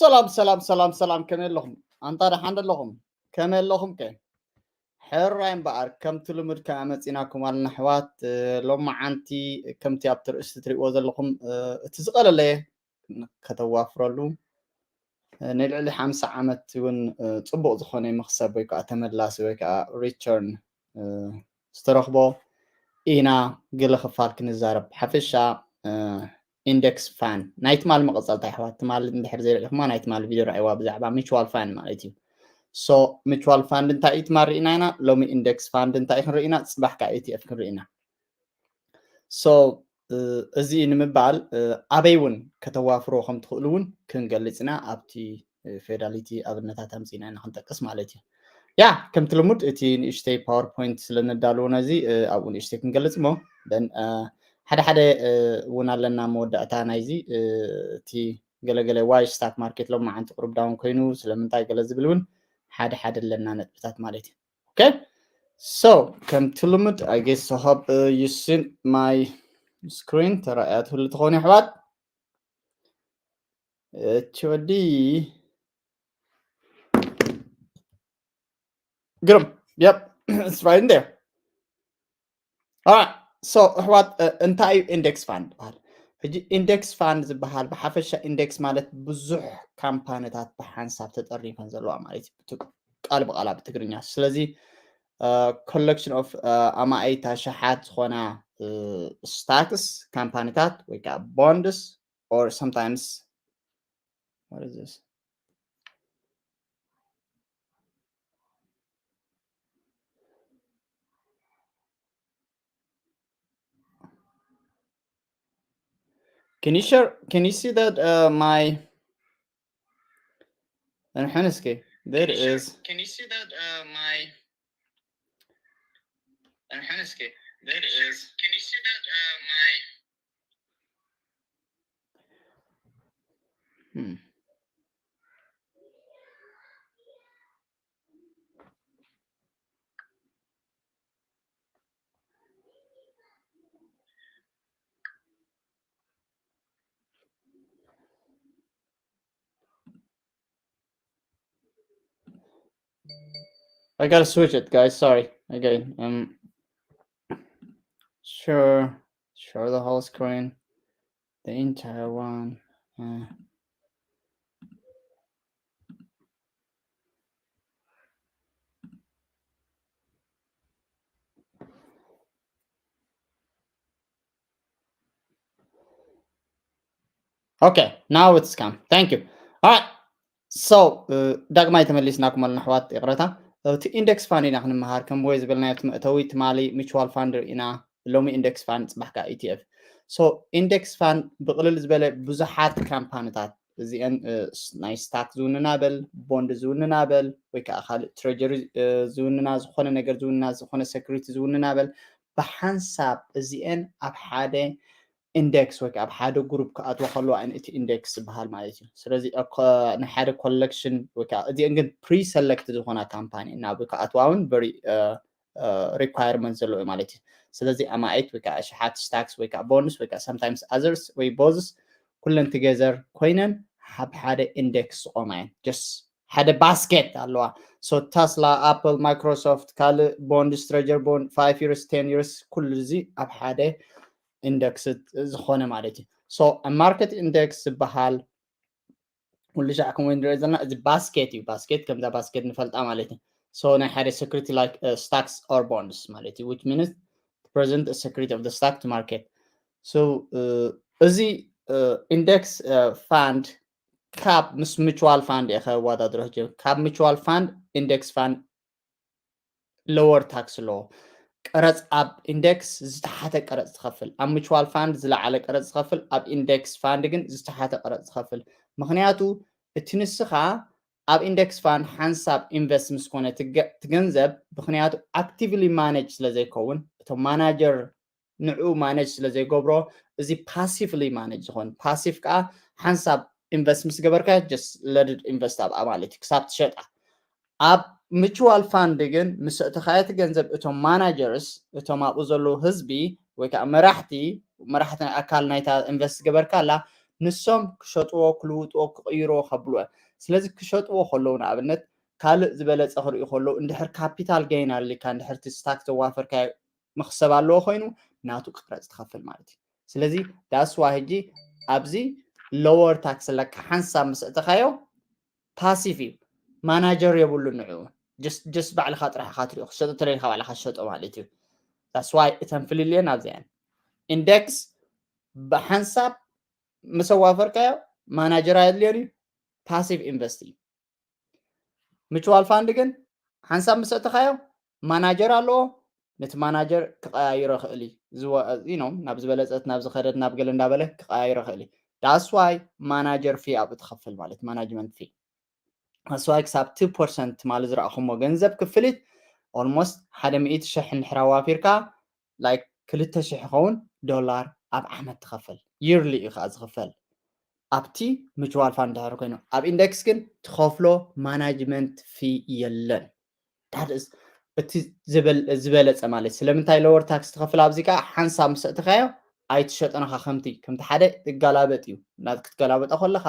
ሰላም ሰላም ሰላም ሰላም፣ ከመይ ኣለኹም? ኣንታ ደሓን ዶ ኣለኹም? ከመይ ኣለኹም ከ? ሕራይ እምበኣር፣ ከምቲ ልሙድ ከኣ መጺናኩም ኣለና ኣሕዋት። እ፣ ሎማዓንቲ ከምቲ ኣብቲ ርእሲ ትሪእዎ ዘለኹም፣ እ፣ እቲ ዝቐለለ ከተዋፍረሉ፣ እ፣ ንልዕሊ ሓምሳ ዓመት እውን፣ እ፣ ጽቡቕ ዝኾነ መኽሰብ ወይ ከኣ ተመላሲ ወይ ከኣ ሪቸርን፣ እ፣ ዝተረኽቦ ኢና። ገለ ክፋል ክንዛረብ። ሓፈሻ፣ እ፣ ኢንደክስ ፋንድ ናይ ትማሊ መቐጸልታ ኣሕዋት፣ ትማሊ እንድሕር ዘይረኢኹማ ናይ ትማሊ ቪድዮ ረኣይዋ ብዛዕባ ሚቹዋል ፋንድ ማለት እዩ። ሶ ሚቹዋል ፋንድ እንታይ እዩ ትማሊ ርኢና ኢና፣ ሎሚ ኢንደክስ ፋንድ እንታይ ክንርኢ ኢና፣ ጽባሕ ከኣ ኢቲኤፍ ክንርኢ ኢና። ሶ እ፣ እዚ እዩ ንምባል፣ እ፣ ኣበይ እውን ከተዋፍሮ ከም ትኽእሉ እውን ክንገልጽ ኢና። ኣብቲ፣ እ፣ ፌዳሊቲ ኣብነታት ኣምጺእና ኢና ክንጠቅስ ማለት እዩ። ያ፣ ከምቲ ልሙድ እቲ ንእሽተይ ፓወርፖይንት ስለ ነዳልዎ ነዚ፣ እ፣ ኣብኡ ንእሽተይ ክንገልጽ እሞ፣ then፣ እ፣ ሓደ ሓደ፣ እ፣ እውን ኣለና መወዳእታ ናይዚ፣ እ፣ እቲ ገለገለ ዋይ ስታክ ማርኬት ሎማዓንቲ ቁሩብ ዳውን ኮይኑ ስለምንታይ ገለ ዝብል እውን ሓደ ሓደ ኣለና ነጥብታት ማለት እዩ። Okay? So ከምቲ ልሙድ፣ I guess I hope, uh, you seen my screen። ተራእያ ትህሉ ትኸውን ኣሕዋት። እቲ ወዲ ግርም። Yep, it's right in there. Alright. So ኣሕዋት፣ እ፣ እንታይ እዩ ኢንደክስ ፋንድ ዝበሃል? ሕጂ ኢንደክስ ፋንድ ዝበሃል ብሓፈሻ ኢንደክስ ማለት ብዙሕ ካምፓኒታት ብሓንሳብ ተጠርኒፈን ዘለዋ ማለት እዩ፣ ብት-፣ ቃል ብቃል ኣብ ትግርኛ። ስለዚ፣ እ፣ ኮሌክሽን ኦፍ፣ እ፣ ኣማኢት ኣሽሓት ዝኾና፣ እ፣ ስታክስ፣ ካምፓኒታት ወይ ከዓ ቦንድስ፣ or sometimes, what is this? Can you share? Can you see that, uh, my, and Heniski, there is. Can you see that, uh, my, and Heniski, there is. Can you see that, uh, my? Hmm. I gotta switch it, guys. Sorry. Again, um, sure, sure the whole screen, the entire one. Uh, Okay, now it's come. Thank you. All right. So, uh, ዳግማይ ተመሊስናኩም ኣለና ኣሕዋት፣ ይቕረታ። እቲ ኢንደክስ ፋንድ ኢና ክንመሃር፣ ከም ወይ ዝበልናዮ፣ እቲ መእተዊ ትማሊ ሚቹዋል ፋንድ ርኢና፣ ሎሚ ኢንደክስ ፋንድ፣ ጽባሕ ከኣ ኢቲኤፍ። So ኢንደክስ ፋንድ ብቕልል ዝበለ ብዙሓት ካምፓኒታት እዚአን፣ እ፣ ስ-፣ ናይ ስታክ ዝውንና በል፣ ቦንድ ዝውንና በል፣ ወይ ከዓ ካልእ ትሬጀሪ፣ እ፣ ዝውንና ዝኾነ ነገር ዝውንና፣ ዝኾነ ሰኩሪቲ ዝውንና በል፣ ብሓንሳብ እዚአን ኣብ ሓደ ኢንደክስ ወይ ከዓ ኣብ ሓደ ግሩፕ ክኣትዋ ከለዋ እን እቲ ኢንደክስ ዝበሃል ማለት እዩ። ስለዚ ኣብ ኮ-፣ ናይ ሓደ ኮሌክሽን ወይ ከዓ እዚአን ግን ፕሪሰለክት ዝኾና ካምፓኒ ናብ ክኣትዋ እውን ቨሪ፣ እ፣ እ፣ ሪኳየርመንት ዘለዎ እዩ ማለት እዩ። ስለዚ ኣማኢት ወይ ከዓ ኣሽሓት ስታክስ ወይ ከዓ ቦንስ ወይ ከዓ sometimes others ወይ ቦዝስ ኩለን ቱጌዘር ኮይነን ኣብ ሓደ ኢንደክስ ዝቆማ እየን። ጀስት ሓደ ባስኬት ኣለዋ። So ታስላ፣ ኣፕል፣ ማይክሮሶፍት፣ ካልእ ቦንድስ፣ ትሬጀር ቦንድ፣ ፋይቭ ይርስ፣ ቴን ይርስ፣ ኩሉ እዚ ኣብ ሓደ ኢንደክስ ዝኾነ ማለት እዩ። So ማርኬት ኢንደክስ ዝበሃል ኩሉ ሻዕ ከምኡ ንሪኦ ዘለና፣ እዚ ባስኬት እዩ። ባስኬት ከምዛ ባስኬት ንፈልጣ ማለት እዩ። So ናይ ሓደ ሰኩሪቲ ላይክ፣ እ፣ ስታክስ ኦር ቦንድስ ማለት እዩ፣ which means present security of the stock to market። So፣ እ፣ እዚ፣ እ፣ ኢንደክስ፣ እ፣ ፋንድ ካብ ምስ ሚቹዋል ፋንድ እየ ከወዳድሮ። ሕጂ ካብ ሚቹዋል ፋንድ ኢንደክስ ፋንድ ሎወር ታክስ ኣለዎ። ቀረጽ ኣብ ኢንደክስ ዝተሓተ ቀረጽ ትኸፍል፣ ኣብ ሚቹዋል ፋንድ ዝለዓለ ቀረጽ ትኸፍል፣ ኣብ ኢንደክስ ፋንድ ግን ዝተሓተ ቀረጽ ትኸፍል። ምኽንያቱ እቲ ንስኻ ኣብ ኢንደክስ ፋንድ ሓንሳብ ኢንቨስት ምስ ኮነ ትገ-፣ ትገንዘብ፣ ምኽንያቱ ኣክቲቭሊ ማኔጅ ስለ ዘይከውን፣ እቶም ማናጀር ንዕኡ ማኔጅ ስለ ዘይገብሮ፣ እዚ ፓሲቭሊ ማኔጅ ዝኾን፣ ፓሲቭ ከኣ ሓንሳብ ኢንቨስት ምስ ገበርካ፣ ጀስት ለድድ ኢንቨስት ኣብኣ ማለት እዩ፣ ክሳብ ትሸጣ። ኣብ ሚቹዋል ፋንድ ግን ምስ እተኻየ እቲ ገንዘብ፣ እቶም ማናጀርስ፣ እቶም ኣብኡ ዘለዉ ህዝቢ ወይ ከዓ መራሕቲ፣ መራሕቲ ኣካል ናይታ ኢንቨስት ገበርካላ፣ ንሶም ክሸጥዎ፣ ክልውጥዎ፣ ክቕይርዎ ከብልዎ። ስለዚ ክሸጥዎ ከለዉ ንኣብነት ካልእ ዝበለጸ ክርእዩ ከለዉ እንድሕር ካፒታል ገይን ኣልካ እንድሕር እቲ ስታክ ዘዋፈርካዮ መኽሰብ ኣለዎ ኮይኑ ናቱ ቀረጽ ትኸፍል ማለት እዩ። ስለዚ that's why ሕጂ ኣብዚ ሎወር ታክስ ኣለካ ሓንሳብ ምስ እተኻዮ ፓሲቭ እዩ። ማናጀር የብሉ ንዑ just ባዕልኻ ጥራሕ ኢኻ ትሪኦ ክሸጦ ተለልካ ባዕልኻ ትሸጦ ማለት እዩ። That's why እተን ፍልልየን ኣብዚኣን ኢንደክስ ብሓንሳብ ምስ ኣዋፈርካዮ ማናጀር ኣየድልዮን እዩ። ፓሲቭ ኢንቨስት እዩ። ሚቹዋል ፋንድ ግን ሓንሳብ ምስ ኣእተኻዮ ማናጀር ኣለዎ። ነቲ ማናጀር ክቀያይሮ ይኽእል እዩ። ናብ ዝበለፀት ናብ ዝኸደት ናብ ገለ እንዳበለ ክቀያይሮ ይኽእል እዩ። That's why ማናጀር ፊ ኣብኡ ትኸፍል ማለት ማናጅመንት ፊ። That's why ክሳብ two percent ትማሊ ዝረእኹሞ ገንዘብ ክፍሊት ኦልሞስት ሓደ ሚእቲ ሽሕ እንድሕር ኣዋፊርካ ላይክ ክልተ ሽሕ ይኸውን ዶላር ኣብ ዓመት ትኸፍል። ይርሊ እዩ ከዓ ዝኽፈል ኣብቲ ሚቹዋል ፋንድ ድሕር ኮይኑ። ኣብ ኢንደክስ ግን ትኸፍሎ ማናጅመንት ፊ የለን። That is እቲ ዝበለፀ ማለት። ስለምንታይ ሎወር ታክስ ትኸፍል ኣብዚ ከዓ ሓንሳብ ምስ እትኻዮ ኣይትሸጠንኻ ከምቲ ከምቲ ሓደ ትገላበጥ እዩ። ክትገላበጠ ከለኻ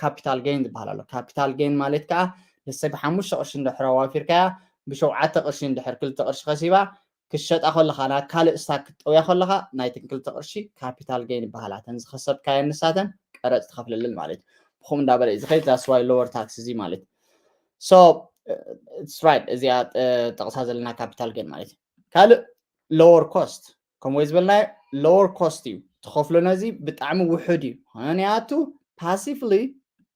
ካፒታል ገይን ዝበሃል ኣሎ። ካፒታል ገይን ማለት ከዓ ንሰይ ብሓሙሽተ ቅርሺ እንድሕር ኣዋፊርካያ ብሸውዓተ ቅርሺ እንድሕር ክልተ ቅርሺ ከሲባ ክሸጣ ከለኻ ናብ ካልእ ስታክ ክትጠውያ ከለኻ ናይተን ክልተ ቅርሺ ካፒታል ገይን ይበሃላ። እተን ዝኸሰብካየን ንሳተን ቀረፅ ትኸፍለለን ማለት እዩ። ብኹም እንዳበለ እዩ ዝኸይድ that's why lower tax እዚ ማለት so it's right። እዚኣ ጠቕሳ ዘለና ካፒታል ገይን ማለት እዩ። ካልእ ሎወር ኮስት ከምኡ ዝበልናዮ ሎወር ኮስት እዩ ትኸፍሎ። ነዚ ብጣዕሚ ውሑድ እዩ። ምክንያቱ ፓሲቭሊ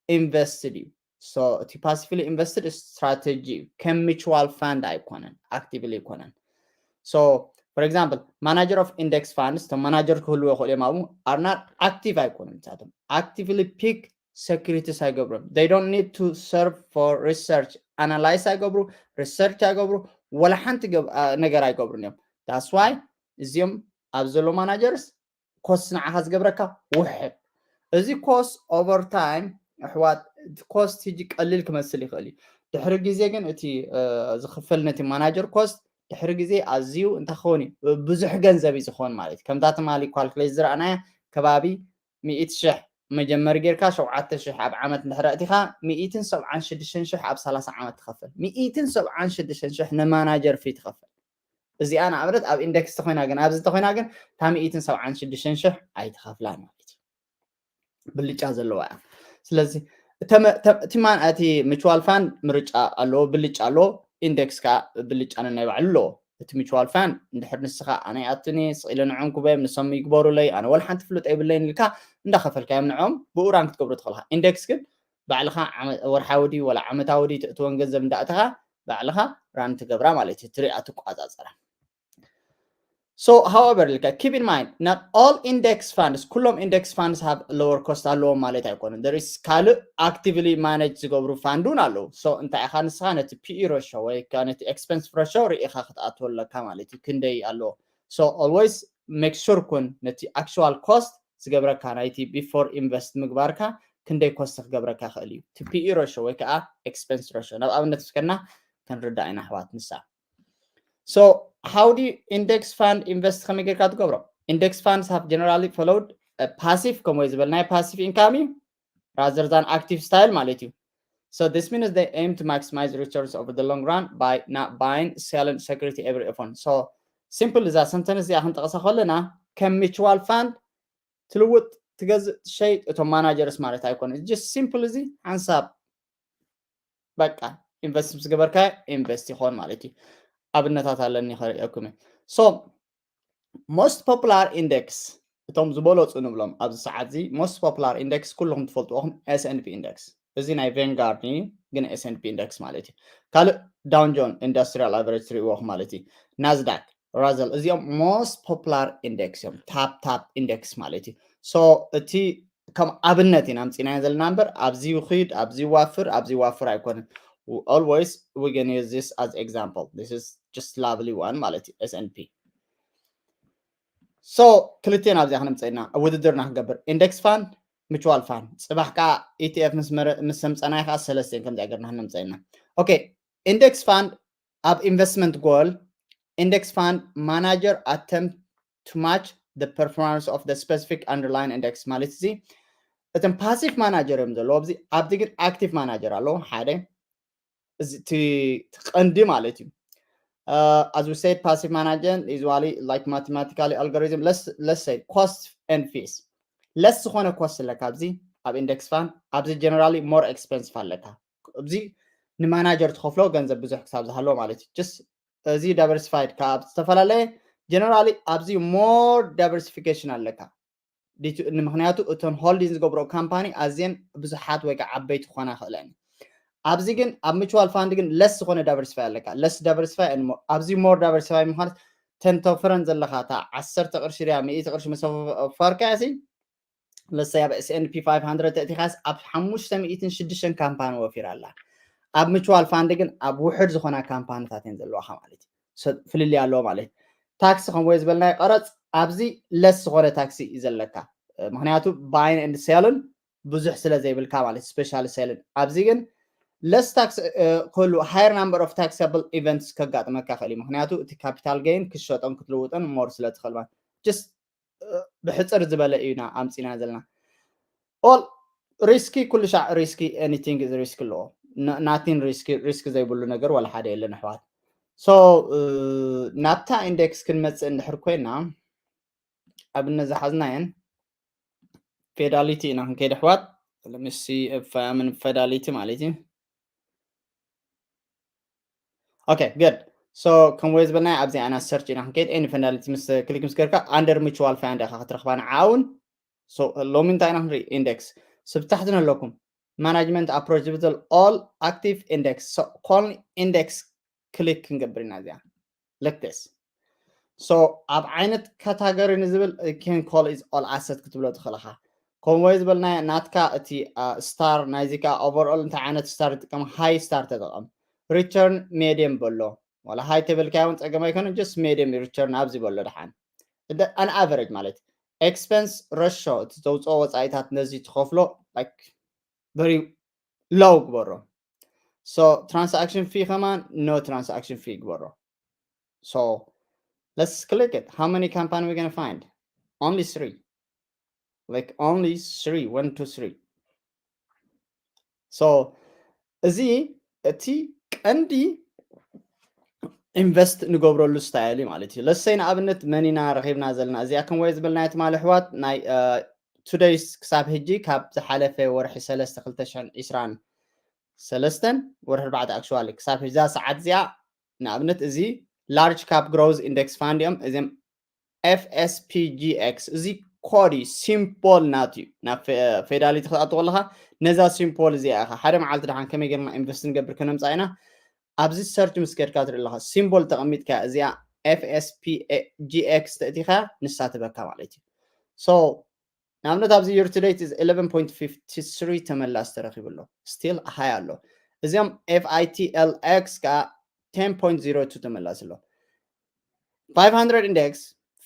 ኢንቨስትድ እዩ። So እቲ ፓሲቭሊ ኢንቨስትድ ስትራቴጂ እዩ። ከም ሚቹዋል ፋንድ ኣይኮነን፣ ኣክቲቭሊ ኣይኮነን። So for example manager of index funds እቶም ማናጀር ክህልዎ ይኽእሉ እዮም። ኣብኡ are not active ኣይኮኑን። ንሳቶም ኣክቲቭሊ ፒክ ሴኩሪቲስ ኣይገብሩን። They don't need to serve for research። ኣናላይስ ኣይገብሩ፣ ሪሰርች ኣይገብሩ፣ ወላ ሓንቲ ነገር ኣይገብሩን እዮም። That's why እዚኦም ኣብ ዘሎ ማናጀርስ ኮስት ንዓኻ ዝገብረካ ውሕድ። እዚ ኮስት ኦቨር ታይም ኣሕዋት ኮስት ሕጂ ቀሊል ክመስል ይኽእል እዩ። ድሕሪ ግዜ ግን እቲ ዝኽፈል ነቲ ማናጀር ኮስት ድሕሪ ግዜ ኣዝዩ እንታይ ክኸውን እዩ ብዙሕ ገንዘብ እዩ ዝኸውን ማለት እዩ። ከምታ ትማሊ ኳልኩሌት ዝረኣናያ ከባቢ ሚእቲ ሽሕ መጀመሪ ጌርካ ሸውዓተ ሽሕ ኣብ ዓመት እንድሕር ኣእቲኻ ሚእትን ሰብዓን ሽዱሽተን ሽሕ ኣብ ሰላሳ ዓመት ትኸፍል። ሚእትን ሰብዓን ሽዱሽተን ሽሕ ንማናጀር ፊ ትኸፍል። እዚኣ ንኣብነት ኣብ ኢንደክስ ተኾይና ግን ኣብዚ ተኾይና ግን እታ ሚእትን ሰብዓን ሽዱሽተን ሽሕ ኣይትኸፍላን ማለት እዩ። ብልጫ ዘለዋ እያ። ስለዚ እቲ ሚቹዋል ፋንድ ምርጫ ኣለዎ፣ ብልጫ ኣለዎ። ኢንደክስ ከዓ ብልጫ ነናይ ባዕሉ ኣለዎ። እቲ ሚቹዋል ፋንድ እንድሕር ንስኻ ኣነ ይኣቱኒ ስቕ ኢለ ንዕኦም ክበዮም ንሶም ይግበሩለይ ኣነ ወላ ሓንቲ ፍሉጥ የብለይን ኢልካ እንዳኸፈልካዮም ንዕኦም ብኡ ራን ክትገብሩ ትኽእልካ። ኢንደክስ ግን ባዕልኻ ወርሓዊ ድዩ ወላ ዓመታዊ ድዩ ትእትወን ገንዘብ እንዳእተኻ ባዕልኻ ራን ትገብራ ማለት እዩ። ትሪኣ ትቋፃፀራ። So however ኢልካ keep in mind not all index funds ኩሎም ኢንደክስ ፋንድስ ሃብ ሎወር ኮስት ኣለዎም ማለት ኣይኮነን። There is ካልእ ኣክቲቭሊ ማነጅ ዝገብሩ ፋንድ እውን ኣለዉ። So እንታይ ኢኻ ንስኻ ነቲ ፒኢ ሬሾ ወይ ከዓ ነቲ ኤክስፐንስ ሬሾ ርኢኻ ክትኣትወለካ ማለት እዩ። ክንደይ ኣለዎ። So always make sure ኩን ነቲ ኣክቹዋል ኮስት ዝገብረካ ናይቲ ቢፎር ኢንቨስት ምግባርካ ክንደይ ኮስት ክገብረካ ይኽእል እዩ። እቲ ፒኢ ሬሾ ወይ ከዓ ኤክስፐንስ ሬሾ ናብ ኣብነት ስከና ክንርዳእ ኢና ኣሕዋት ንሳ So how do you index fund invest ከመይ ጌርካ ትገብሮ? Index funds have generally followed passive ከምኡ ዝበልናዮ ፓሲቭ ኢንካም እዩ rather than active style ማለት እዩ። So this means they aim to maximize returns over the long run by not buying, selling security every often. So simple እዛ ሰንተንስ እዚኣ ክንጠቕሳ ከለና ከም ሚቹዋል ፋንድ ትልውጥ ትገዝእ ትሸይጥ እቶም ማናጀርስ ማለት ኣይኮነ። Just simple እዚ ሓንሳብ በቃ ኢንቨስት ምስ ገበርካ ኢንቨስት ይኾን ማለት እዩ። ኣብነታት ኣለኒ ከርእየኩም እየ። So most popular index እቶም ዝበለፁ ንብሎም ኣብዚ ሰዓት እዚ most popular index ኩልኹም ትፈልጥዎም S and P index እዚ ናይ ቬንጋርድ እዩ ግን S and P index ማለት እዩ። ካልእ Dow Jones Industrial Average ትሪእዎ ማለት እዩ። ናስዳክ ራዘል እዚኦም most popular index እዮም። ታፕ ታፕ ኢንደክስ ማለት እዩ። So እቲ ከም ኣብነት ኢና ኣምፂናዮ ዘለና እምበር ኣብዚ ይኽድ ኣብዚ ይዋፍር ኣብዚ ይዋፍር ኣይኮነን። Always we can use this as example. This is just lovely one ማለት እዩ S and P። So ክልቴን ኣብዚኣ ክነምፀ ኢና ውድድርና ክንገብር index fund mutual fund ፅባሕ ከዓ ኢቲኤፍ ምስ ኣምፀናዮ ከዓ ሰለስቴን ከምዚኣ ገርና ክነምፀ ኢና። Okay index fund ኣብ investment goal index fund manager attempt to match the performance of the specific underlying index ማለት እዚ እቶም passive manager እዮም ዘለዎ ኣብዚ። ኣብዚ ግን active manager ኣለዎ ሓደ፣ እዚ እቲ እቲ ቀንዲ ማለት እዩ። As we said, passive management is usually like mathematical algorithm, let's say cost and fees. Less ዝኾነ cost ኣለካ ኣብዚ ኣብ index fund፣ ኣብዚ generally more expensive ኣለካ። ኣብዚ ንማናጀር ትኸፍሎ ገንዘብ ብዙሕ ክሳብ ዝሃለዎ ማለት እዩ። Just እዚ diversified ካብ ዝተፈላለየ፣ generally ኣብዚ more diversification ኣለካ። ምክንያቱ እተን holding ዝገብሮ ካምፓኒ ኣዝየን ብዙሓት ወይ ከዓ ዓበይቲ ክኾና ይኽእለን። ኣብዚ ግን ኣብ mutual fund ግን less ዝኾነ diversify ኣለካ። Less diversify፣ ኣብዚ more diversify ምዃን ተንተፍረን ዘለኻ እታ ዓሰርተ ቅርሺ ድያ ሚእቲ ቅርሺ መሰፈርካ ሲ ለሰይ ኣብ S&P five hundred ተእቲኻስ ኣብ ሓሙሽተ ሚእትን ሽዱሽተን ካምፓኒ ወፊራ ኣላ። ኣብ mutual fund ግን ኣብ ውሕድ ዝኾና ካምፓኒታት እየን ዘለዋኻ ማለት እዩ። ፍልልይ ኣለዎ ማለት እዩ። ታክሲ ከምኡ ዝበልናዮ ቀረፅ ኣብዚ less ዝኾነ ታክሲ እዩ ዘለካ። ምክንያቱ buying and selling ብዙሕ ስለ ዘይብልካ ማለት special selling። ኣብዚ ግን less tax ክህሉ፣ higher number of taxable events ከጋጥመካ ክእል እዩ። ምክንያቱ እቲ capital gain ክሸጦን ክትልውጥን more ስለ ትኽእል ማለት just ብሕፅር ዝበለ እዩና ኣምፂና ዘለና። All risky፣ ኩሉ ሻዕ risky፣ anything is risk ኣለዎ። Nothing risky፣ risk ዘይብሉ ነገር ዋላ ሓደ የለን ኣሕዋት። So ናብታ index ክንመፅእ እንድሕር ኮይና ኣብነት ዝሓዝናየን Fidelity ኢና ክንከይድ ኣሕዋት። Let me see if I'm in Fidelity ማለት እዩ። Okay, good. So ከም ወይ ዝበልና ኣብዚ ኣና search ኢና ክንከይድ any Fidelity ምስ click ምስ ገርካ under mutual fund ኢኻ ክትረኽባ ንዓውን። So ሎሚ እንታይ ኢና ክንርኢ? Index ስብታሕትን ኣለኩም management approach ዝብል ዘሎ all active index። So call index click ክንገብር ኢና እዚኣ like this። So ኣብ ዓይነት category ንዝብል can call is all asset ክትብሎ ትኽእል ኢኻ። ከምኡ ዝበልናዮ ናትካ እቲ star ናይዚ ከዓ overall እንታይ ዓይነት star ይጥቀም? High star ተጠቐም። Return medium በሎ። ዋላ high ተበልካዮ እውን ፀገም ኣይኮነን። Just medium return ኣብዚ በሎ ደሓን። An average ማለት expense ratio እቲ ዘውፅኦ ወፃኢታት ነዚ ትኸፍሎ like very low ግበሮ። So transaction fee ከማን no transaction fee ግበሮ። So let's click it. How many company we gonna find? Only three. Like only three, one, two, three. So እዚ እቲ ቀንዲ invest ንገብረሉ style ማለት እዩ። ለሰይ ንኣብነት መኒና ረኺብና ዘለና እዚኣ ከም ወይ ዝበልናዮ ትማሊ ኣሕዋት ናይ today's ክሳብ ሕጂ ካብ ዝሓለፈ ወርሒ ሰለስተ ክልተ ሽሕን ዕስራን ሰለስተን ወርሒ ኣርባዕተ actually ክሳብ ሕዛ ሰዓት እዚኣ ንኣብነት እዚ large cap growth index fund እዮም እዚም F S P G X። እዚ ኮድ እዩ፣ symbol ናት እዩ። ናብ Fidelity ክትኣቱ ከለኻ ነዛ symbol እዚኣ ኢኻ ሓደ መዓልቲ ደሓን ከመይ ጌርና invest ንገብር ከነምፃ ኢና። ኣብዚ search ምስ ከድካ ትርኢ ኣለኻ symbol ተቐሚጥካ እዚኣ F S P G X ተእቲኻ ንሳ ትበካ ማለት እዩ። So ንኣብነት ኣብዚ year to date is eleven point fifty three ተመላስ ተረኺቡ ኣሎ። Still high ኣሎ። እዚኦም F I T L X ከዓ ten point zero two ተመላስ ኣሎ። Five hundred index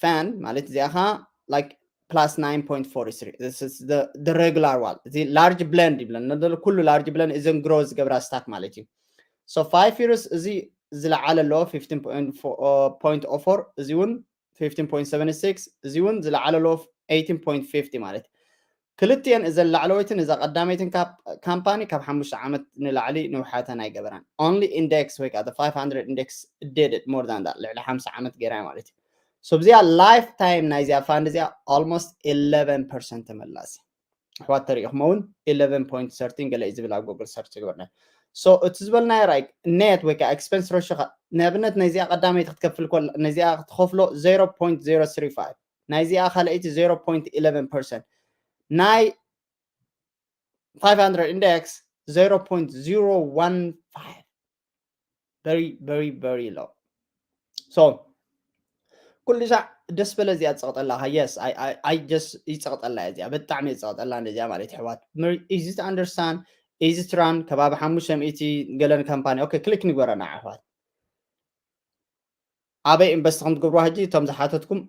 fund ማለት እዚኣ ከዓ like plus nine point four three. This is the the regular one. እዚ large blend ይብለና ዘሎ ኩሉ large blend እዘን grow ዝገብራ stock ማለት እዩ። So five years እዚ ዝለዓለ ኣለዎ fifteen point four እዚ እውን fifteen point seven six እዚ እውን ዝለዓለ ኣለዎ eighteen point fifty ማለት ክልቲኤን እዘን ላዕለወይትን እዛ ቀዳመይትን ካምፓኒ ካብ ሓሙሽተ ዓመት ንላዕሊ ንውሓተን ኣይገበራን። Only index ወይ ከዓ five hundred index did it more than that ልዕሊ ሓምሳ ዓመት ገይራ ማለት እዩ። So እዚኣ lifetime ናይ እዚኣ fund እዚኣ almost eleven percent ተመላሲ ኣሕዋት ተሪኢኹሞ እውን eleven point thirteen ገለ እዩ ዝብል ኣብ Google search ዝገበርና። So እቲ ዝበልናዮ right net ወይ ከዓ expense ratio ንኣብነት ነዚኣ ቀዳመይቲ ክትከፍል ነዚኣ ክትኸፍሎ zero point zero three five ናይዚኣ ካልኣይቲ zero point eleven percent ናይ five hundred index zero point zero one five very very very low. So ኩሉ ሻዕ ደስ በለ እዚኣ ትፀቕጠላ yes I just ይፀቕጠላ እዚኣ ብጣዕሚ ይፀቕጠላ ነዚኣ ማለት ይሕዋት is it understand is it run ከባቢ ሓሙሽተ ሚእቲ ገለን ካምፓኒ okay click ንግበረና ኣሕዋት ኣበይ invest ከም ትገብሩ ሕጂ እቶም ዝሓተትኩም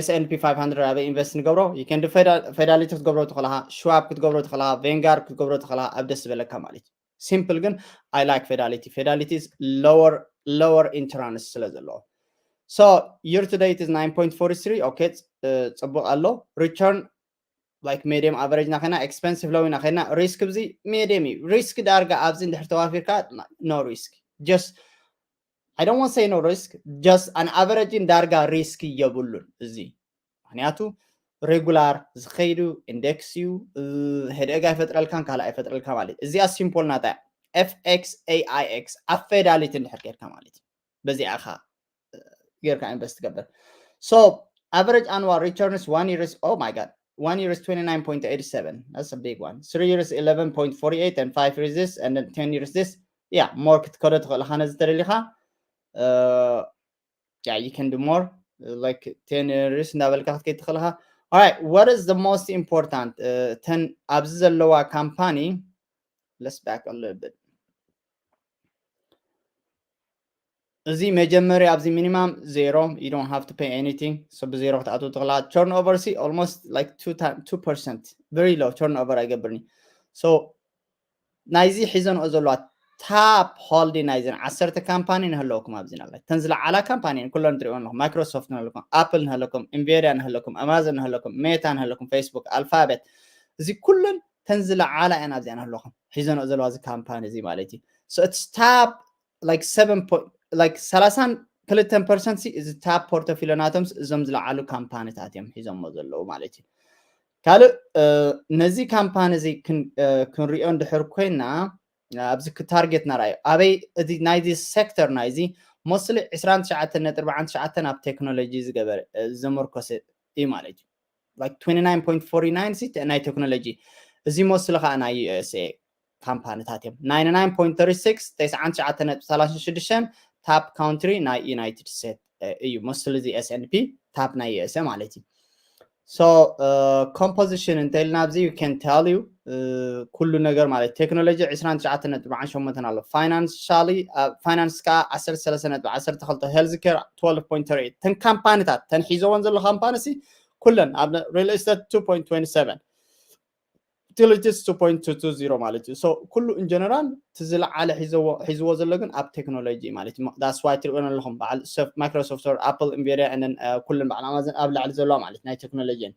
S&P five hundred ኣበይ invest ንገብሮ you can do Fidelity ክትገብሮ ትኽእልኻ Schwab ክትገብሮ ትኽእልኻ Vanguard ክትገብሮ ትኽእልኻ ኣብ ደስ ዝበለካ ማለት እዩ። Simple ግን I like Fidelity Fidelity is lower lower interest ስለ ዘለዎ so year to date is nine point four three okay ፅቡቅ ኣሎ return like medium average ና ኸና expensive low ና ኸና risk ብዚ medium እዩ። Risk ዳርጋ ኣብዚ እንድሕር ተዋፊርካ no risk, just I don't want say no risk, just an average ን ዳርጋ risk የብሉን እዚ። ምክንያቱ regular ዝኸይዱ index እዩ። Headache ኣይፈጥረልካን ካልእ ኣይፈጥረልካ ማለት እዩ። እዚኣ simple ናታ F X A I X ኣብ Fidelity እንድሕር ጌርካ ማለት እዩ። በዚኣ ኢኻ ጌርካ invest ትገብር። So average annual returns one year is, oh my god, one year is twenty nine point eight seven, that's a big one. Three years eleven point four eight, and five years this, and then ten years this. Yeah, more ክትከዶ ትኽእል ኢኻ ነዚ ተደሊኻ። Yeah, you can do more, like ten years እንዳበልካ ክትከይድ ትኽእል ኢኻ። Alright, what is the most important? ተን ኣብዚ ዘለዋ company, let's back a little bit. እዚ መጀመርያ ኣብዚ minimum zero, you don't have to pay anything. So ብዜሮ ክትኣትው ትኽእላ። Turnover ሲ almost like two time, two percent, very low turnover ኣይገብርኒ። So ናይዚ ሒዘንኦ ዘለዋ top holding ናይዘን ዓሰርተ company ንህለወኩም ኣብዚ ናለ ተን ዝለዓላ company ኩለን ትሪእዎ ኣለኹም። Microsoft ንህለኩም፣ Apple ንህለኩም፣ Nvidia ንህለኩም፣ Amazon ንህለኩም፣ Meta ንህለኩም፣ Facebook፣ Alphabet፣ እዚ ኩለን ተን ዝለዓላ እየን ኣብዚኣ ንህለኹም ሒዘንኦ ዘለዋ እዚ company እዚ ማለት እዩ። So it's top like seven point, like ሰላሳን ክልተን percent ሲ እዚ top portfolio ናቶም እዞም ዝለዓሉ company ታት እዮም ሒዞሞ ዘለዉ ማለት እዩ። ካልእ ነዚ company እዚ ክንሪኦ እንድሕር ኮይና ኣብዚ target ና ርኣዩ ኣበይ እዚ ናይዚ sector ናይዚ mostly ዕስራን ትሽዓተን ነጥቢ ኣርባዓን ትሽዓተን ኣብ technology ዝገበረ ዘመርኮሰ እዩ ማለት እዩ። Like twenty nine point forty nine ሲ ናይ technology፣ እዚ mostly ከዓ ናይ USA company ታት እዮም። Ninety nine point thirty six፣ ተስዓን ትሽዓተን ነጥቢ ሰላሳ ሽዱሽተን top country ናይ United States እዩ። Mostly እዚ S and P top ናይ USA ማለት እዩ። So composition እንተ ኢልና ኣብዚ you can tell you ኩሉ ነገር ማለት technology ዕስራን ትሽዓተን ነጥቢ ኣርባዓን ሸሞንተን ኣሎ። Financially፣ finance ከዓ ዓሰርተ ሰለስተ ነጥቢ ዓሰርተ ክልተ፣ healthcare twelve point thirty eight። ተን company ታት ተን ሒዘወን ዘሎ company ሲ ኩለን ኣብ real estate two point twenty seven፣ utilities two point two two zero ማለት እዩ። So ኩሉ in general እቲ ዝለዓለ ሒዝዎ ዘሎ ግን ኣብ technology ማለት እዩ። That's why ትሪእወን ኣለኹም በዓል Microsoft፣ Apple፣ Nvidia and ኩለን በዓል Amazon ኣብ ላዕሊ ዘለዋ ማለት ናይ technology እየን።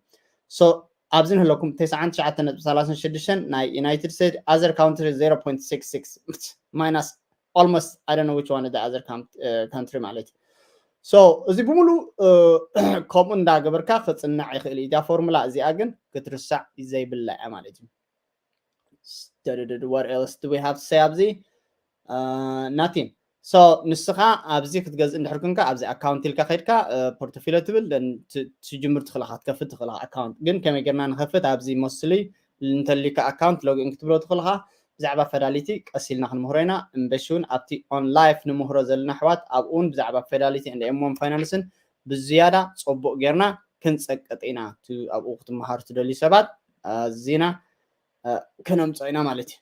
So ኣብዚ ንህለኩም ተስዓን ትሽዓተን ነጥቢ ሰላሳ ሽዱሽተን ናይ United States፣ other country zero point six six፣ minus almost, I don't know which one is the other country ማለት እዩ። So እዚ ብምሉ ከምኡ እንዳገበርካ ክፅናዕ ይኽእል እዩ። እዚኣ ፎርሙላ እዚኣ ግን ክትርሳዕ ዘይብላ እያ ማለት እዩ። What else do we have to say ኣብዚ? Nothing። So ንስኻ ኣብዚ ክትገዝእ እንድሕር ኮንካ ኣብዚ account ኢልካ ከድካ portfolio ትብል ትጅምር ትኽእልኻ፣ ትከፍት ትኽእልኻ account። ግን ከመይ ጌርና ንኸፍት? ኣብዚ mostly እንተልካ account login ክትብሎ ትኽእልኻ። ብዛዕባ Fidelity ቀስ ኢልና ክንምህሮ ኢና። እምበሺ እውን ኣብቲ on live ንምህሮ ዘለና ኣሕዋት ኣብኡ እውን ብዛዕባ Fidelity and M one Finance ን ብዝያዳ ፅቡቕ ጌርና ክንፀቅጥ ኢና። ኣብኡ ክትመሃሩ ትደልዩ ሰባት ኣዚና ከነምፅኦ ኢና ማለት እዩ።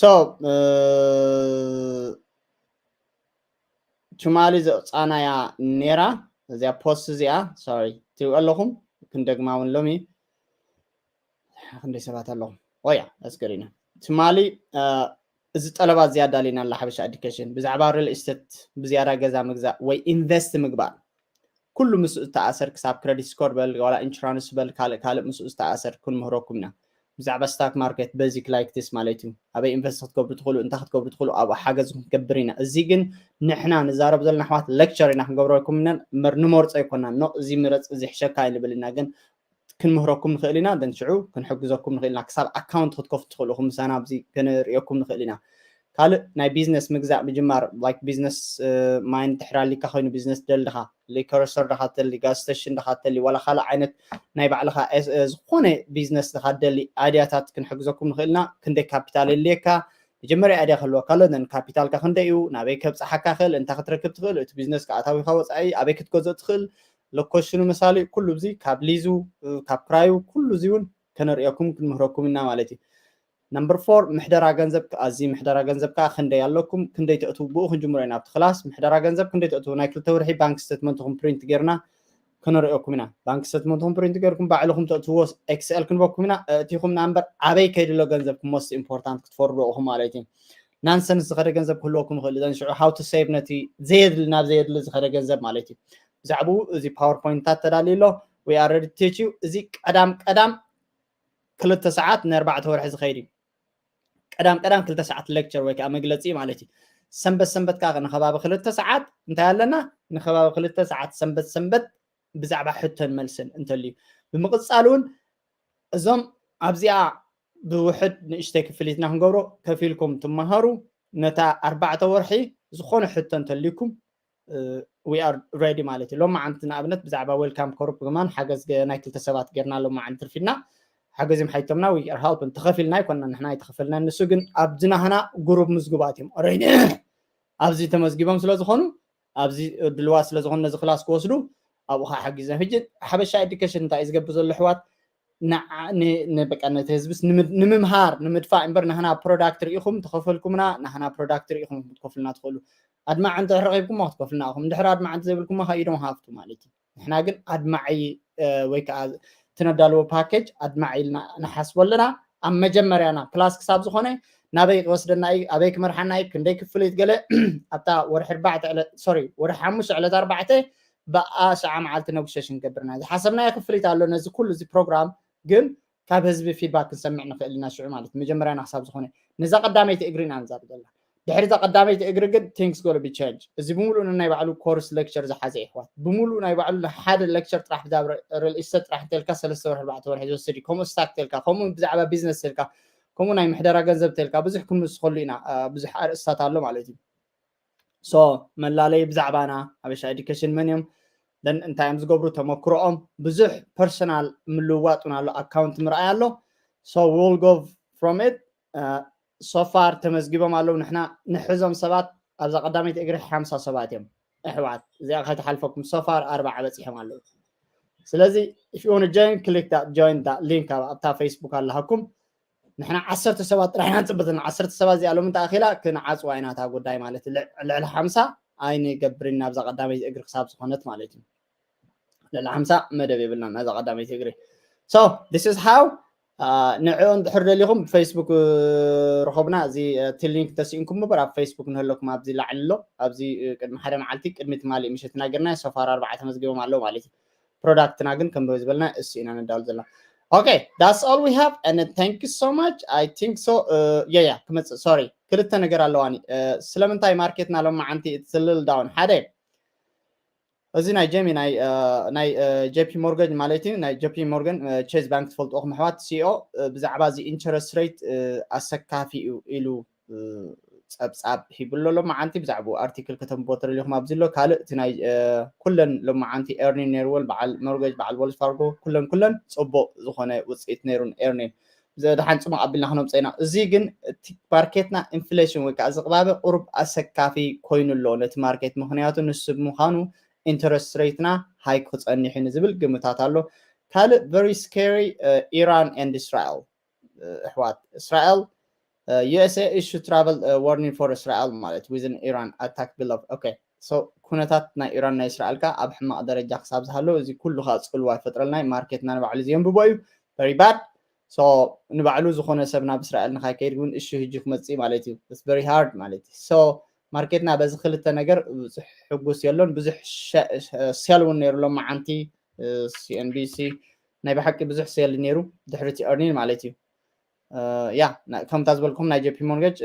So ትማሊ ዘውፃናያ ኔራ እዚኣ post እዚኣ፣ sorry፣ ትሪኡ ኣለኹም። ክንደግማ እውን ሎሚ ክንደይ ሰባት ኣለኹም? ኦያ ኣስገሪና ትማሊ እዚ ጠለባት ዝያዳ ኣሊና ኣላ ሓበሻ education ብዛዕባ real estate ብዝያዳ ገዛ ምግዛእ ወይ invest ምግባር። ኩሉ ምስኡ ዝተኣሰር ክሳብ credit score በል ዋላ insurance በል ካልእ ካልእ ምስኡ ዝተኣሰር ክንምህረኩም ኢና። ብዛዕባ stock market basic like this ማለት እዩ። ኣበይ invest ክትገብሩ ትኽእሉ፣ እንታይ ክትገብሩ ትኽእሉ ኣብኡ ሓገዝ ክንገብር ኢና። እዚ ግን ንሕና ንዛረብ ዘለና ኣሕዋት lecture ኢና ክንገብረኩም ኢና እምበር ንመርጾ ኣይኮናን። No፣ እዚ ምረጽ እዚ ሕሸካ ኣይንብል ኢና፣ ግን ክንምህረኩም ንኽእል ኢና። Then ሽዑ ክንሕግዘኩም ንኽእል ኢና። ክሳብ account ክትከፍቱ ትኽእሉ ኢኹም ምሳና ኣብዚ ክንርእየኩም ንኽእል ኢና። ካልእ ናይ business ምግዛእ ምጅማር like business mind ድሕር ኣሊካ ኮይኑ business ደልድኻ liquor store ድኻ ተሊ gas station ድኻ ተሊ ዋላ ካልእ ዓይነት ናይ ባዕልኻ ዝኾነ business ድኻ ደሊ idea ታት ክንሕግዘኩም ንኽእል ኢና። ክንደይ capital የድልየካ? መጀመርያ idea ክህልወካ ኣሎ። Then capital ካ ክንደይ እዩ? ናበይ ከብፅሓካ ይኽእል? እንታይ ክትረክብ ትኽእል? እቲ business ካ ኣታዊኻ ወፃኢ ኣበይ ክትገዝኦ ትኽእል? Location ኑ ምሳሌ ኩሉ እዚ ካብ lease ኡ ካብ ክራዩ ኩሉ እዚ እውን ከነርእየኩም ክንምህረኩም ኢና ማለት እዩ። Number four ምሕደራ ገንዘብ። ኣዚ ምሕደራ ገንዘብ ከዓ ክንደይ ኣለኩም? ክንደይ ተእትዉ? ብኡ ክንጅምሮ ኢና ኣብቲ class። ምሕደራ ገንዘብ ክንደይ ተእትዉ? ናይ ክልተ ወርሒ bank statement ኹም print ጌርና ከነርእየኩም ኢና። Bank statement ኹም print ጌርኩም ባዕልኹም ተእትዎ Excel ክንበኩም ኢና። እቲኹም number ኣበይ ከይድሎ ገንዘብ most important ክትፈርዱ ኢኹም ማለት እዩ። Nonsense ዝኸደ ገንዘብ ክህልወኩም ይኽእል። Then ሽዑ how to save ነቲ ዘየድሊ ናብ ዘየድሊ ዝኸደ ገንዘብ ማለት እዩ። ብዛዕባኡ እዚ PowerPoint ታት ተዳልዩ ኣሎ። We are ready to teach you። እዚ ቀዳም ቀዳም ክልተ ሰዓት ንኣርባዕተ ወርሒ ዝኸይድ እዩ። ቀዳም ቀዳም ክልተ ሰዓት lecture ወይ ከዓ መግለፂ ማለት እዩ። ሰንበት ሰንበት ከዓ ንከባቢ ክልተ ሰዓት እንታይ ኣለና? ንከባቢ ክልተ ሰዓት ሰንበት ሰንበት ብዛዕባ ሕቶን መልስን እንተልዩ፣ ብምቕፃል እውን እዞም ኣብዚኣ ብውሕድ ንእሽተይ ክፍሊትና ክንገብሮ፣ ከፊልኩም ትመሃሩ። ነታ ኣርባዕተ ወርሒ ዝኾነ ሕቶ እንተልዩኩም we are ready ማለት እዩ። ሎማዓንቲ ንኣብነት ብዛዕባ welcome corp ግማን ሓገዝ ናይ ክልተ ሰባት ጌርና ሎማዓንቲ ትርፊና ሓገዝ እዮም ሓይቶምና we are help ተኸፊልና ኣይኮና ንሕና ኣይተኸፈልናን። ንሱ ግን ኣብዚ ናህና ግሩፕ ምዝጉባት እዮም already ኣብዚ ተመዝጊቦም ስለ ዝኾኑ ኣብዚ ድልዋት ስለ ዝኾኑ ነዚ ክላስ ክወስዱ ኣብኡ ከዓ ሓጊዞም። ሕጂ ሓበሻ ኤዱኬሽን እንታይ እዩ ዝገብር ዘሎ ኣሕዋት? ንዓ- ን- ን- በቃ ነቲ ህዝብስ ንምድ- ንምምሃር ንምድፋእ እምበር ናህና ፕሮዳክት ርኢኹም ተኸፈልኩምና ናህና ፕሮዳክት ርኢኹም ክትከፍሉና ትኽእሉ። ኣድማዕ እንተ ረኺብኩሞ ክትከፍሉና ኢኹም። እንድሕር ኣድማዕ እንተ ዘይብልኩሞ ከ you don't have to ማለት እዩ። ንሕና ግን ኣድማዒ ወይ ከዓ ትነዳልዎ ፓኬጅ ኣድማዒ ኢልና ንሓስቦ ኣለና። ኣብ መጀመርያና ክላስ ክሳብ ዝኾነ ናበይ ክወስደና እዩ ኣበይ ክመርሓና እዩ ክንደይ ክፍሊት ገለ ኣብታ ወርሒ ኣርባዕተ ዕለት ሶሪ ወርሒ ሓሙሽተ ዕለት ኣርባዕተ ብኣሽዓ መዓልቲ ነጉሸሽን ገብርና ዝሓሰብናዮ ክፍሊት ኣሎ ነዚ ኩሉ እዚ ፕሮግራም ግን ካብ ህዝቢ ፊድባክ ክንሰምዕ ንኽእል ኢና ሽዑ ማለት መጀመርያና ክሳብ ዝኾነ ነዛ ቀዳመይቲ እግሪ ኢና ንዛረብ ዘለና። ድሕሪ እዛ ቀዳመይቲ እግሪ ግን things gonna be change። እዚ ብምሉእ ናይ ባዕሉ ኮርስ ሌክቸር ዝሓዘ ይሕዋት ብምሉእ ናይ ባዕሉ ሓደ ሌክቸር ጥራሕ ብዛብ ሪል ኢስቴት ጥራሕ እንተልካ ሰለስተ ወርሒ ኣርባዕተ ወርሒ ዝወስድ እዩ። ከምኡ ስታክ ተልካ ከምኡ ብዛዕባ ቢዝነስ ተልካ ከምኡ ናይ ምሕደራ ገንዘብ ተልካ ብዙሕ ክንምስኸሉ ኢና። ብዙሕ ኣርእስታት ኣሎ ማለት እዩ። ሶ መላለይ ብዛዕባና ኣበሻ ኤዱኬሽን መን እዮም ን እንታይ እዮም ዝገብሩ ተመክሮኦም ብዙሕ ፐርሰናል ምልውዋጥ እውን ኣሎ ኣካውንት ምርኣይ ኣሎ። So we'll go from it. So far ተመዝጊቦም ኣለዉ ንሕና ንሕዞም ሰባት ኣብዛ ቀዳመይቲ እግሪ ሓምሳ ሰባት እዮም። ኣሕዋት እዚኣ ከይትሓልፈኩም so far ኣርባዓ በፂሖም ኣለዉ። ስለዚ if you want to join click that join that link ኣብታ ፌስቡክ ኣለሃኩም። ንሕና ዓሰርተ ሰባት ጥራሕ ኢና ንፅበ ዘለና። ዓሰርተ ሰባት እዚኣ ሎሚ እንተኣኺላ ክንዓፅዋ ኢና እታ ጉዳይ ማለት እዩ። ልዕ- ልዕሊ ሓምሳ ኣይንገብርን ናብዛ ቀዳመይቲ እግሪ ክሳብ ዝኾነት ማለት እዩ። ልዕሊ ሓምሳ መደብ የብልና ናዛ ቀዳመይቲ እግሪ። So this is how ንዕኡ እንድሕር ደሊኹም ብፌስቡክ ርኸቡና። እዚ እቲ ሊንክ ተስኢንኩም እምበር ኣብ ፌስቡክ ንህለኩም ኣብዚ ላዕሊ ኣሎ። ኣብዚ ቅድሚ ሓደ መዓልቲ ቅድሚ ትማሊ ምሸት ተናገርና። So far ኣርባዕተ መዝጊቦም ኣለዉ ማለት እዩ። ፕሮዳክትና ግን ከም ዝበልና እሱ ኢና ነዳሉ ዘለና። Okay, that's all we have and thank you so much. I think so. Yeah, yeah, ክመፅእ ሶሪ ክልተ ነገር ኣለዋኒ። ስለምንታይ ማርኬትና ሎማዓንቲ it's a little down ሓደ እዚ ናይ ጀሚ ናይ ናይ ጄፒ ሞርገጅ ማለት እዩ ናይ ጄፒ ሞርገን ቼዝ ባንክ ትፈልጥዎ ክምሕዋት ሲኦ ብዛዕባ እዚ ኢንተረስት ሬት ኣሰካፊ እዩ ኢሉ ፀብፃብ ሂቡ ኣሎ ሎማዓንቲ ብዛዕባኡ ኣርቲክል ከተንብቦ ተደሊኹም ኣብዚ ኣሎ ካልእ እቲ ናይ ኩለን ሎማዓንቲ ኤርኒን ነይርወን በዓል ሞርገጅ በዓል ዎልስ ፋርጎ ኩለን ኩለን ፅቡቅ ዝኾነ ውፅኢት ነይሩን ኤርኒን ደሓን ፅቡቅ ኣቢልና ክነምፀ ኢና እዚ ግን እቲ ማርኬትና ኢንፍሌሽን ወይ ከዓ ዝቅባበ ቁሩብ ኣሰካፊ ኮይኑ ኣሎ ነቲ ማርኬት ምክንያቱ ንሱ ብምዃኑ ኢንተረስት ሬትና ሃይክ ክፀኒሕ እዩ ዝብል ግምታት ኣሎ ካልእ very scary ኢራን and እስራኤል ኣሕዋት እስራኤል USA issue travel warning for እስራኤል ማለት within Iran attack below okay so ኩነታት ናይ ኢራን ናይ እስራኤል ከዓ ኣብ ሕማቅ ደረጃ ክሳብ ዝሃለዉ እዚ ኩሉ ከዓ ፅልዋ ይፈጥረልና ማርኬትና ንባዕሉ ዘየንብቦ እዩ very bad so ንባዕሉ ዝኾነ ሰብ ናብ እስራኤል ንካይከይድ እውን እሹ ህጂ ክመፅእ ማለት እዩ very hard ማለት እዩ so ማርኬትና በዚ ክልተ ነገር ብዙሕ ሕጉስ የሎን ብዙሕ ሴል እውን ነይሩ ሎማዓንቲ CNBC ናይ ብሓቂ ብዙሕ ሴል ነይሩ ድሕሪ እቲ earning ማለት እዩ ያ ከምታ ዝበልኩም ናይ ጀፒ ሞርገጅ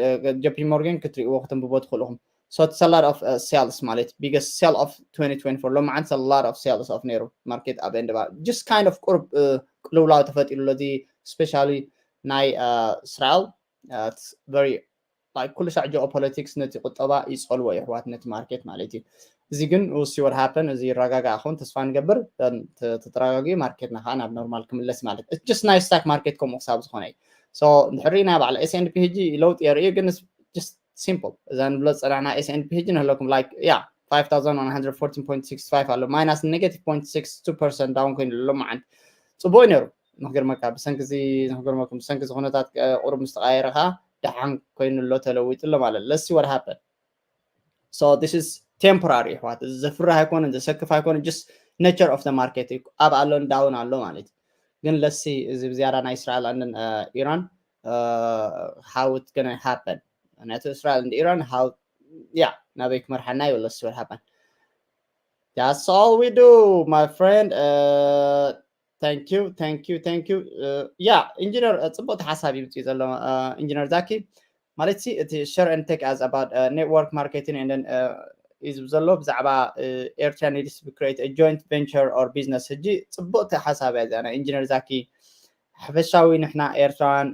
ጀፒ ሞርገን ክትሪእዎ ክትንብቦ ትኽእሉ ኢኹም so it's a lot of sales ማለት biggest sale of twenty twenty-four ሎማዓንቲ a lot of sales of ነይሩ ማርኬት ኣብ end ባ just kind of ቁሩብ ቅልውላው ተፈጢሩ ኣሎ እዚ especially ናይ እስራኤል very like ኩሉ ሳዕ ጂኦፖለቲክስ ነቲ ቁጠባ ይፀልዎ የሕዋት ነቲ ማርኬት ማለት እዩ እዚ ግን ውሲ what happen እዚ ይረጋጋእ ክኸውን ተስፋ ንገብር ተተረጋጊኡ ማርኬትና ከዓ ናብ ኖርማል ክምለስ ማለት just ናይ ስታክ ማርኬት ከምኡ ክሳብ ዝኾነ እዩ so እንድሕር ርኢና ባዕላ S&P ሕጂ ለውጢ የርእዩ ግን just simple እዛ ንብሎ ዝፀናዕና S&P ሕጂ ንህለኩም like yeah five thousand one hundred fourteen point six five ኣሎ minus negative point six two percent down ኮይኑ ኣሎ መዓንት ፅቡቅ ነይሩ ንክገርመካ ብሰንኪ እዚ ንክገርመኩም ብሰንኪ እዚ ኩነታት ቁሩብ ምስ ተቃየረ ከዓ ደሓን ኮይኑ ኣሎ ተለዊጡ ኣሎ ማለት let's see what happen so this is temporary ኣሕዋት እዚ ዘፍርህ ኣይኮነን ዘሰክፍ ኣይኮነን just nature of the market እዩ up ኣሎ down ኣሎ ማለት እዩ ግን let's see እዚ ብዝያዳ ናይ እስራኤል and ኢራን how it's gonna happen ምክንያቱ እስራኤል and ኢራን how yeah ናበይ ክመርሓና እዩ let's see what happen that's all we do my friend uh, Thank you, thank you, thank you. Yeah, ኢንጂነር ጽቡቅ ሓሳብ ይምጽእ ዘሎ ኢንጂነር ዛኪ። ማለት ሲ እቲ share and take as about network marketing and then እዩ ዝብል ዘሎ ብዛዕባ ኤርትራ needs to create a joint venture or business። ሕጂ ጽቡቅ ሓሳብ እያ እዚኣ ናይ ኢንጂነር ዛኪ። ሓፈሻዊ ንሕና ኤርትራውያን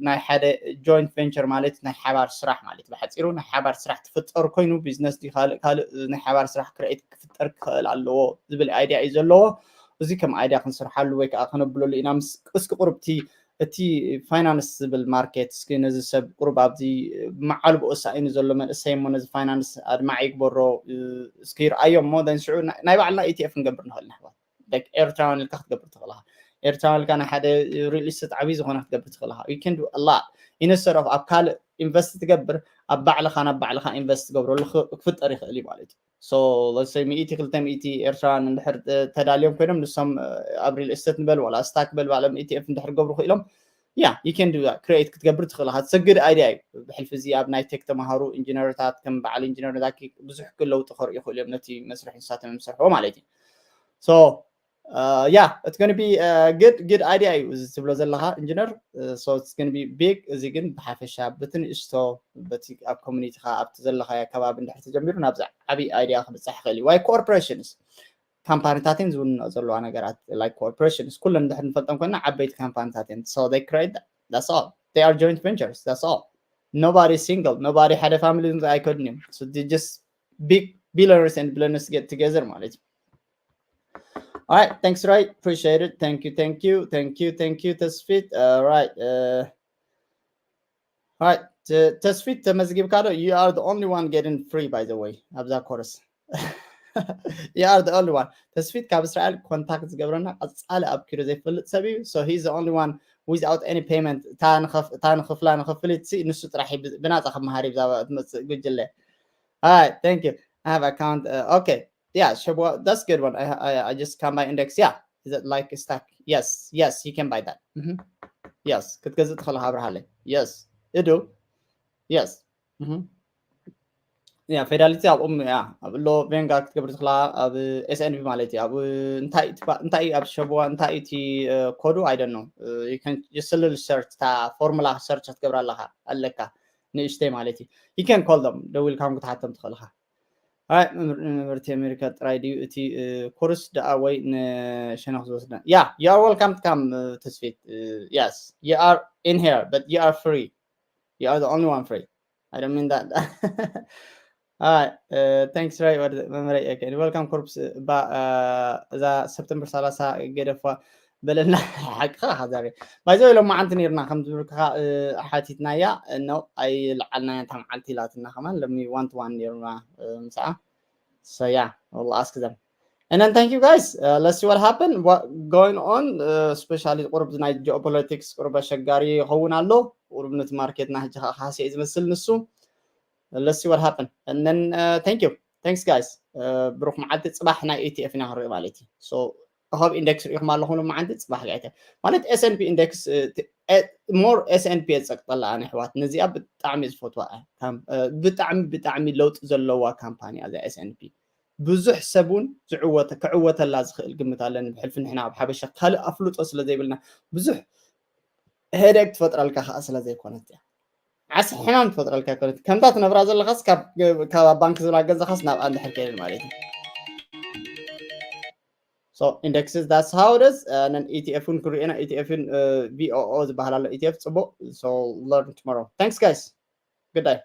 ናይ ሓደ joint venture ማለት ናይ ሓባር ስራሕ ማለት ብሓፂሩ ናይ ሓባር ስራሕ ትፍጠር ኮይኑ ቢዝነስ ካልእ ካልእ ናይ ሓባር ስራሕ create ክፍጠር ክኽእል ኣለዎ ዝብል idea እዩ ዘለዎ። እዚ ከም idea ክንስርሓሉ ወይ ከዓ ክነብለሉ ኢና። ምስ እስኪ ቁርብቲ እቲ ፋይናንስ ዝብል ማርኬት እስኪ ነዚ ሰብ ቁሩብ ኣብዚ መዓልቦ እሳኢኑ ዘሎ መንእሰይ እሞ ነዚ ፋይናንስ ኣድማዕ ይግበሮ እስኪ ይርኣዮ እሞ then ሽዑ ናይ ባዕልና ኢቲኤፍ ክንገብር ንኽእል ንሕዋት። ኤርትራውያን ኢልካ ክትገብር ትኽእል ኢኻ። ኤርትራውያን ኢልካ ናይ ሓደ real estate ዓብዪ ዝኾነ ክትገብር ትኽእል ኢኻ። You can do a lot instead of ኣብ ካልእ ኢንቨስት ትገብር ኣብ ባዕልኻ ናብ ባዕልኻ ኢንቨስት ትገብረሉ ክፍጠር ይኽእል እዩ ማለት እዩ። So let's say ሚእቲ ክልተ ሚእቲ ኤርትራውያን እንድሕር ተዳልዮም ኮይኖም ንሶም ኣብ real estate ንበል ዋላ ስታክ በል ባዕሎም ኢቲኤፍ እንድሕር ገብሩ ክኢሎም yeah you can do that create ክትገብር ትኽእል ኢኻ። It's a good idea እዩ። ብሕልፊ እዚ ኣብ ናይ ቴክ ተምሃሩ ኢንጂነርታት ከም በዓል ኢንጂነር ዛኪ ብዙሕ ለውጢ ከርእዩ ይኽእሉ እዮም ነቲ መስርሕ ንሳቶም እዮም ዝሰርሕዎ ማለት እዩ። So yeah it's gonna be good good idea እዩ እዚ ትብሎ ዘለኻ ኢንጂነር። So it's gonna be big። እዚ ግን ብሓፈሻ በቲ ንእሽቶ በቲ ኣብ ኮሚኒቲኻ ኣብቲ ዘለኻዮ ከባቢ እንድሕር ተጀሚሩ ናብዚ ዓብዪ idea ክብፃሕ ይኽእል እዩ። Why corporations ካምፓኒታት እየን ዝውንኖ ዘለዋ ነገራት like corporations ኩለን እንድሕር ንፈልጠን ኮይና ዓበይቲ ካምፓኒታት እየን። So they create that that's all they are joint ventures that's all nobody single nobody ሓደ family ኣይከዱን እዮም። So they just big billionaires and billionaires get together ማለት እዩ። All right, thanks, right? Appreciate it. Thank you, thank you, thank you, thank you, Tesfit. All right, uh, all right, Tesfit ተመዝጊብካ ዶ? You are the only one getting free, by the way, ኣብዛ ኮርስ። You are the only one. ተስፊት ካብ እስራኤል ኮንታክት ዝገብረና ቀጻሊ ኣብ ኪዶ ዘይፈልጥ ሰብ እዩ። So he's the only one without any payment። እታ ንኸፍላ ንኽፍሊት ንሱ ጥራሕ ብናጻ ክመሃር እዩ ብዛባ ትመጽእ ጉጅለ። All right, thank you. I have account. Uh, okay. Yeah, Shabwa, that's good one. I, I I just come by index. Yeah, is it like a stack? Yes, yes, you can buy that. Mm-hmm. Yes, ክትገዝእ ትኽእል ኣብርሃለይ። Yes, እዱ። Yes. Mm-hmm. Yeah, ፌዳሊቲ ኣብኦም ያ ኣብ ሎ ቬንጋ ክትገብር ትኽላ ኣብ ኤስኤንቢ ማለት እዩ። ኣብ እንታይ እንታይ ኣብ ሸብዋ እንታይ እቲ ኮዱ I don't know. You can just a little search እታ ፎርሙላ ሰርች ክትገብር ኣለካ ኣለካ ንእሽተይ ማለት እዩ። You can call them ደዊልካ ክትሓቶም ትኽእልካ። All right, ምህርቲ ኣሜሪካ ጥራይ ድዩ እቲ ኮርስ ደኣ ወይ ንሸነኽ ዝወስደ? Yeah, you are welcome to come ተስፊት። Yes, you are in here but you are free. You are the only one free. I don't mean that. All right, thanks right ወዲ መምረይ። Okay, welcome ኮርፕስ እባ እዛ ሰፕተምበር ሰላሳ ገደፋ በለልና። ሓቅኻ ሓዛሪ ባይዘ ኢሎም መዓንቲ ነርና ከም ዝብልካ ሓቲትናያ ነው ኣይልዓልናያ እታ መዓልቲ ኢላትና ከማን ለሚ ዋን ቱ ዋን ነርና ምሳኣ። So yeah, we'll ask them. And then thank you guys. Uh, let's see what happened, what going on, uh, especially ቁርብ ናይ ጂኦፖለቲክስ ቁርብ ኣሸጋሪ ይኸውን ኣሎ። ቁርብ ነቲ ማርኬትና ሕጂ ከዓ ካህሲ እዩ ዝመስል ንሱ። Let's see what happened. And then uh, thank you. Thanks guys. Uh, ብሩክ መዓልቲ። ፅባሕ ናይ ኢቲኤፍ ኢና ክንርኢ ማለት እዩ። So ካብ ኢንደክስ ሪኢኹም ኣለኹም ሎማዓንቲ ፅባሕ ጋይተ ማለት ኤስኤንፒ ኢንደክስ more ኤስኤንፒ የፀቅጠላ ኣነ ኣሕዋት ነዚኣ ብጣዕሚ ዝፈትዋ እያ። ብጣዕሚ ብጣዕሚ ለውጢ ዘለዋ ካምፓኒ እያ እዛ ኤስኤንፒ። ብዙሕ ሰብ እውን ዝዕወተ ክዕወተላ ዝኽእል ግምት ኣለኒ። ብሕልፊ ንሕና ኣብ ሓበሻ ካልእ ኣፍልጦ ስለ ዘይብልና ብዙሕ ሄደግ ትፈጥረልካ ከዓ ስለ ዘይኮነት እያ። ዓስ ሕማም ትፈጥረልካ ኣይኮነት። ከምታ ትነብራ ዘለኻስ ካብ ባንክ ዝብላ ገንዘኻስ ናብ ኣንድ ሕርከልን ማለት እዩ። So indexes, that's how it is. And then ኢቲኤፍ እውን ክሪኤና ኢቲኤፍ ን ቪኦኦ ዝበሃል ኣሎ ኢቲኤፍ ጽቡቅ። So learn tomorrow. Thanks guys. Good day.